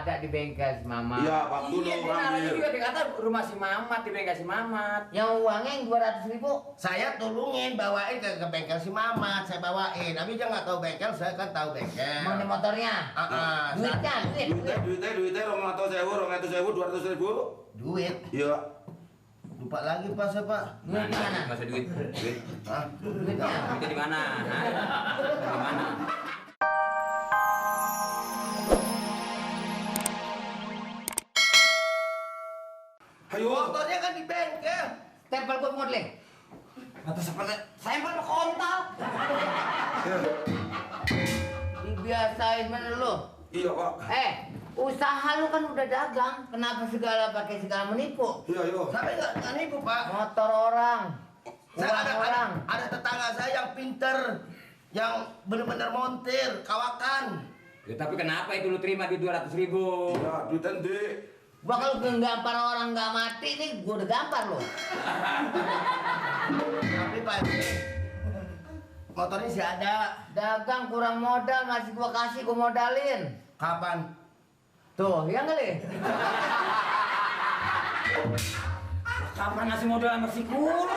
ada di bengkel si Mamat. Iya, Pak dulu Iya, namanya juga ambil. dikata rumah si Mamat, di bengkel si Mamat. Yang uangnya yang 200.000. Saya tolongin bawain ke bengkel si Mamat, saya bawain. Tapi dia nggak tahu bengkel, saya kan tahu bengkel. Emang di motornya? Duitnya, Duitnya 200.000, 200.000. Duit. Iya. Lupa lagi Pak saya Pak. Duit di mana? Masa duit? Duit. Hah? Duitnya. Duitnya di mana? Hah? Di mana? Ayo. Motornya kan di bengkel. Tempel gue modeling. Atau seperti saya mau kontak. Dibiasain bener lu. Iya, Pak. Usaha lu kan udah dagang. Kenapa segala pakai segala menipu? Iya, iya. Tapi nggak nipu Pak. Motor orang. Saya Uang ada, orang. ada tetangga saya yang pinter, yang bener-bener montir, kawakan. Ya, tapi kenapa itu lu terima duit 200.000? Iya, duitnya di. Gua kalau gampar orang nggak mati nih, gua udah gampar lo. Tapi Pak, motornya sih ada. Dagang kurang modal, masih gua kasih, gua modalin. Kapan? Tuh, ya kali. Kapan ngasih modal sama si Kuro?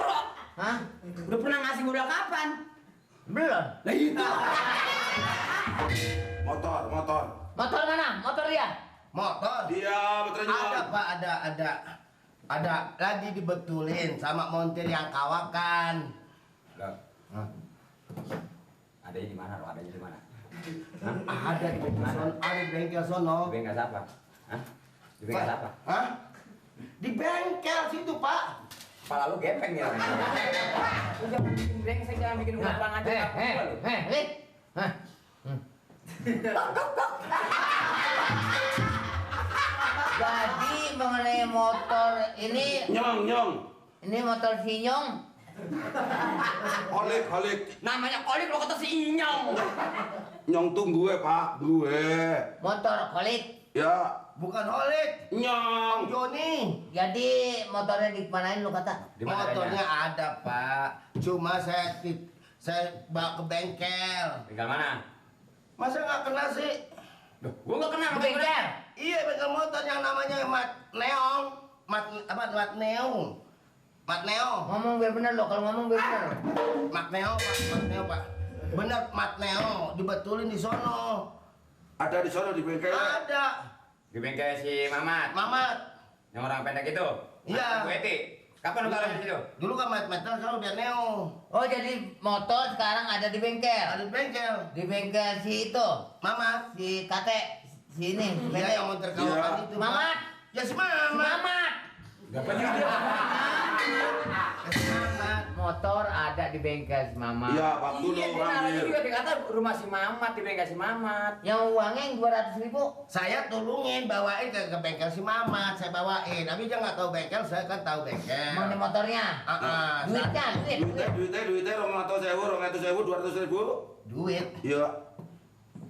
Hah? Udah pernah ngasih modal kapan? Belum. Lah itu. Motor. Motor mana? Motor dia. Motor? Dia motornya. Ada Pak, ada lagi dibetulin sama montir yang kawakan. Lah, Hah? adanya di mana? Adanya di mana? Ada di bengkel sono, ada di bengkel sono. Di bengkel siapa? Hah? Di bengkel siapa? Hah? Di bengkel situ Pak. Kepala lu gepeng ya. Lu jangan bikin brengsek, jangan bikin ulang aja. Lik. Hah? Jadi mengenai motor ini motor Sinyong. Holik. Namanya kolik lo kata si Inyong. Nyong tuh gue, Pak. Gue. Motor kolik. Ya, Bukan Olik, Nyong. Joni. Jadi motornya dimanain lu kata? Di mana Motornya adanya? ada Pak. Cuma saya bawa ke bengkel. Bengkel mana? Masa nggak kena sih? Duh, gua nggak kenal Di sama bengkel. Iya bengkel motor yang namanya Mat Neong. Mat Neong. Mat Neo. Ngomong biar bener lo, kalau ngomong biar bener. Mat Neo Pak. Bener Mat Neo, dibetulin di sono. Ada di sana di bengkel. Ada. Di bengkel si Mamat. Mamat. Yang orang pendek itu. Iya. Bu Eti. Kapan lu taruh di situ? Dulu kan Mat sekarang udah Neo. Oh jadi motor sekarang ada di bengkel. Ada di bengkel. Di bengkel si itu, Mamat. si kakek, si ini. Iya yang mau terkawakan Iya. itu. Mamat. Pak. Ya si Si Mamat. Mamat. Dapat juga dia. Ya, si Mamat. Motor ada di bengkel si Mamat. Iya, Pak dulu Iya, namanya ambil. juga dikata rumah si Mamat, di bengkel si Mamat. Yang uangnya yang 200.000. Saya tolongin bawain ke bengkel si Mamat, saya bawain. Tapi dia nggak tahu bengkel, saya kan tahu bengkel. Emang di motornya? Duitnya, Duitnya 200.000, 200.000. Duit. Iya.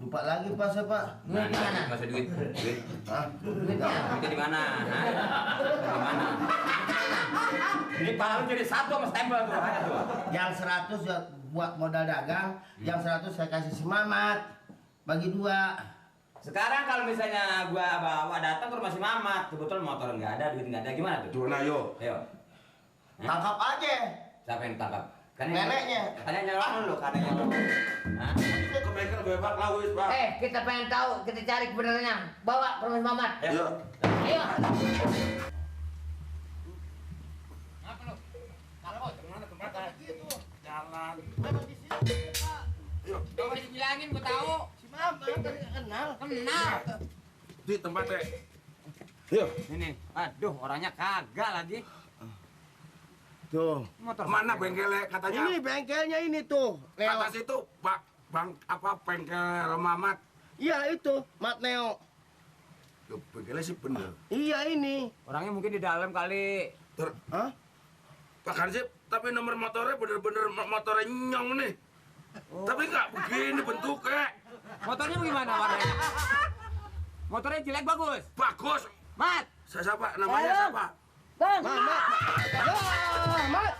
Lupa lagi Pak saya Pak. Duit di mana? Masa duit? Duit. Hah? Duitnya. Duitnya di mana? Hah? Di mana? Ini pala lu jadi satu sama stempel tuh, mana tuh? Yang 100 ya buat modal dagang, yang 100 saya kasih si Mamat. Bagi 2. Sekarang kalau misalnya gua bawa datang ke rumah si Mamat, kebetulan motor nggak ada, duit nggak ada, gimana tuh? Gimana yo? Ayo. Tangkap aja. Siapa yang tangkap? Neneknya. Kan yang nyolong lu, kan yang nyolong. Hah? Ke bengkel bebas lawis, Pak. Kita pengen tahu, kita cari kebenarannya. Bawa ke rumah si Mamat. Iya. Ayo. Apa lu? Kalau kemana tempat Gitu. jalan? Memang di sini Pak. Iya. Gua dibilangin, gua tahu. Si Mamat tadi nggak kenal. Kenal. Di tempatnya. Iya. Ini, aduh orangnya kagak lagi. Tuh. Motor Mana bengkelnya katanya? Ini bengkelnya ini tuh. Neo. Atas itu, Pak. Bang apa bengkel Mamat? Iya itu, Mat Neo. Loh, bengkelnya sih bener. Iya ini. Orangnya mungkin di dalam kali. Hah? Pak Hansip, tapi nomor motornya bener-bener motornya nyong nih. Tapi nggak begini bentuknya. Motornya bagaimana warnanya? Motornya jelek bagus. Bagus. Mat. Siapa? Namanya siapa? Bang. Mat. Mat.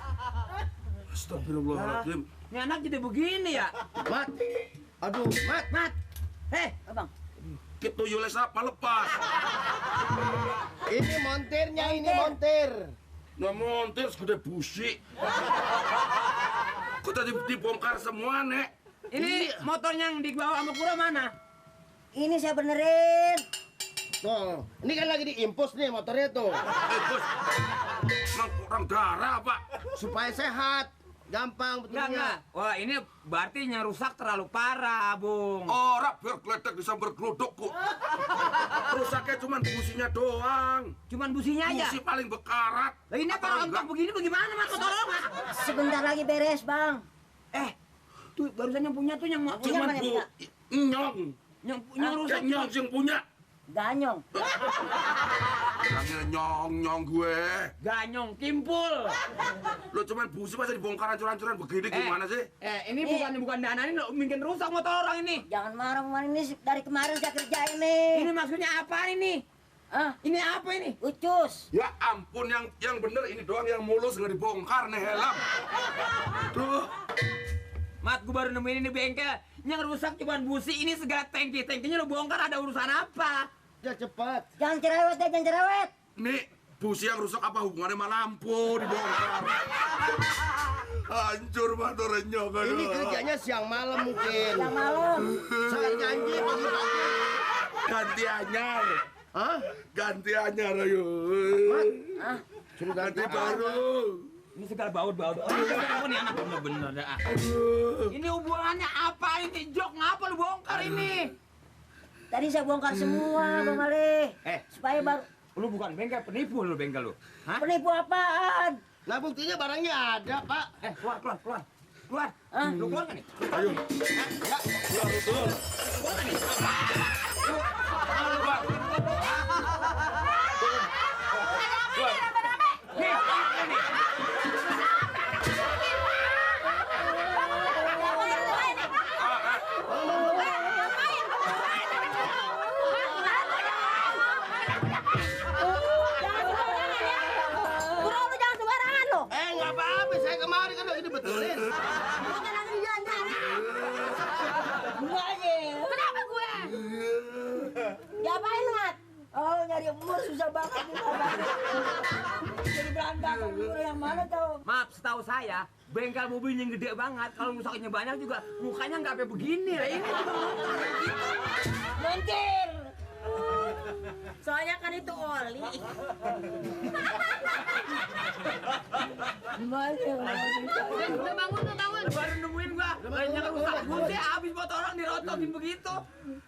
Astagfirullahaladzim. Ini anak jadi begini ya? Mat. Aduh, Mat. Mat. Abang. Kit tuyulnya siapa lepas. Ini montirnya, ini montir. Nah montir segede busi. Kok tadi dibongkar semua, Nek? Ini motor yang dibawa sama Kuro mana? Ini saya benerin. Tuh, ini kan lagi diimpus nih motornya tuh. Bos, emang kurang darah, Pak. Supaya sehat. Gampang Enggak. betulnya. Wah, ini berarti yang rusak terlalu parah, Bung. Orang biar gledek disambar geluduk, kok. Rusaknya cuma businya doang. Cuman businya aja. Busi paling bekarat. Lah ini Atau apa enggak? rontok begini bagaimana, Mas? Motor lo, Mas? Sebentar lagi beres, Bang. Tuh barusan yang punya tuh yang Punya Cuman mana bu, kita? nyong. yang rusak. Kayak nyong yang punya. Ganyong. Bilangnya nyong gue. Ganyong kimpul. Lo cuman busi masa dibongkar hancur-hancuran begini gimana sih? Ini bukan dananin lo bikin rusak motor orang ini. Jangan marah-marah, ini dari kemarin saya kerjain nih. Ini maksudnya apa ini? Ah, Ini apa ini? ucus. Ya ampun, yang bener ini doang yang mulus nggak dibongkar nih helm. Tuh. Mat, gue baru nemuin ini bengkel. Yang rusak cuma busi, ini segala tangki-tangkinya lo bongkar, ada urusan apa? Ya cepat. Jangan cerewet ya, jangan cerewet. Nih, busi yang rusak apa hubungannya sama lampu dibongkar? Hancur motornya kan. Ini kerjanya siang malam mungkin. Yang malam. Saya janji pagi-pagi. Ganti anyar. Hah? Ganti anyar ayo. Ah, Suruh Ganti ganti baru. Ini segala baut-baut. Oh, ini anak bener-bener dah. Ini hubungannya apa ini? Jok, ngapa lu bongkar ini? tadi saya bongkar semua, Bang Ali. Supaya baru Lu bukan bengkel, penipu lu bengkel lu. Hah? penipu apaan? Nah buktinya barangnya ada, Pak. Keluar. Keluar. Hah? Lu keluar kan nih? Ayo. Keluar. Keluar kan nih? Bro, lu jangan sembarangan lo. Nggak apa-apa. Saya kemarin kan lagi dibetulin. Kenapa gue? Diapain, Mat? Oh, nyari umur susah banget nih, Bapak. Jadi berantakan umur yang mana tau? Maaf, setahu saya, bengkel mobil yang gede banget. Kalau rusaknya banyak juga, mukanya nggak kayak begini. Lah ini juga Montir. Soalnya kan itu oli. Gimana ya? Udah bangun. baru nemuin gua. Lainnya rusak. Busi habis motor orang dirotokin begitu.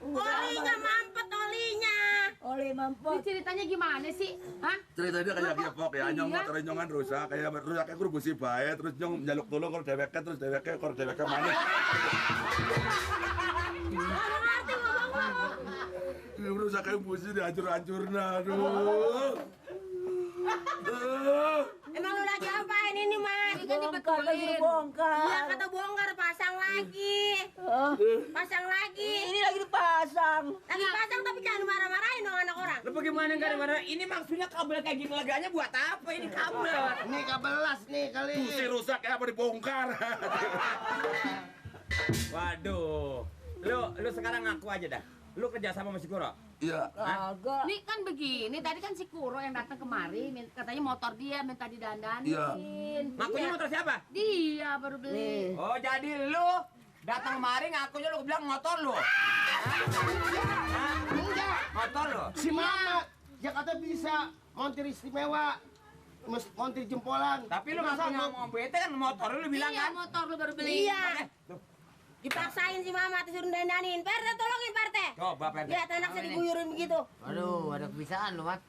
Olinya mampet olinya. Oli Ini mampet. ceritanya gimana sih? Hah? Ceritanya kayak gepok ya, nyong Iya. motor nyongan rusak, kayak rusaknya guru busi bae, terus nyong njaluk tolong kalau deweknya, terus deweknya mana? Ngerti ngomong. Ini rusaknya busi dihancur-hancurna, aduh. Emang lu lagi apain ini, Mas? Ini kan Bongkar lagi dibetulin. dibongkar. Iya, kata bongkar pasang lagi. Oh, Pasang lagi. ini lagi dipasang. Lagi pasang tapi jangan marah-marahin dong anak orang. Lu bagaimana gara-gara ini maksudnya kabel kayak gini laganya buat apa ini kabel? Ini kabel las nih kali. Busi rusak ya apa dibongkar? Waduh. Lu sekarang ngaku aja dah. Lu kerja sama si Kuro? Iya. Kagak. Ini kan begini, tadi kan si Kuro yang datang kemari, katanya motor dia minta didandanin. Ngakunya motor siapa? Dia baru beli. Oh, jadi lu datang kemari ngakunya lu bilang motor lu. Enggak. Motor lu. Si Mama, Jakarta bisa montir istimewa. Montir jempolan. Tapi lu masa ngomong bete kan motor lu bilang Iya, kan? motor lu baru beli. Iya. Dipaksain si Mama disuruh dandanin. Perte tolongin Perte. Coba Perte. Lihat anak saya diguyurin begitu. Aduh, ada kebiasaan lu, Mat.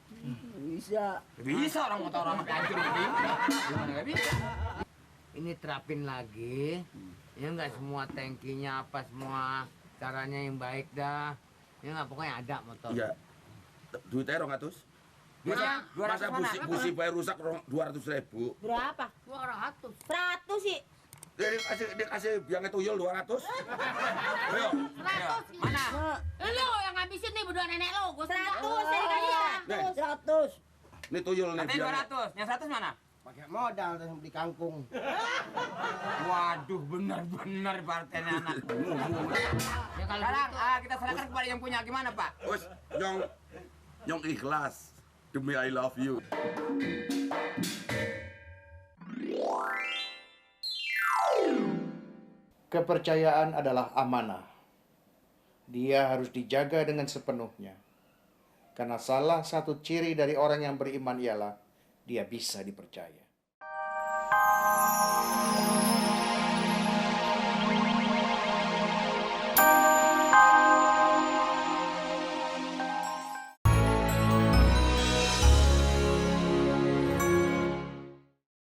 Bisa. Bisa orang motor orang hancur begini. Gimana nggak bisa? Ini terapin lagi. Ya nggak semua tangkinya apa semua caranya yang baik dah. Ya nggak pokoknya ada motor. Iya. Duitnya 200. Iya. Masa busi bae rusak 200.000. Berapa? 200. 100 sih. Dia kasih biangnya tuyul 200. Ayo. 100. Mana? Lu yang ngabisin nih berdua nenek lu. Gua 100 Oh, saya dikasih ya. Nih, 100. ini tuyul nih Katanya biangnya. 200. Yang 100 mana? Pakai modal tuh beli kangkung. Waduh, benar-benar partainya anak. Ya kalau sekarang kita serahkan kepada yang punya, gimana Pak? Wes, Nyong ikhlas demi I love you. Kepercayaan adalah amanah. Dia harus dijaga dengan sepenuhnya. Karena salah satu ciri dari orang yang beriman ialah dia bisa dipercaya.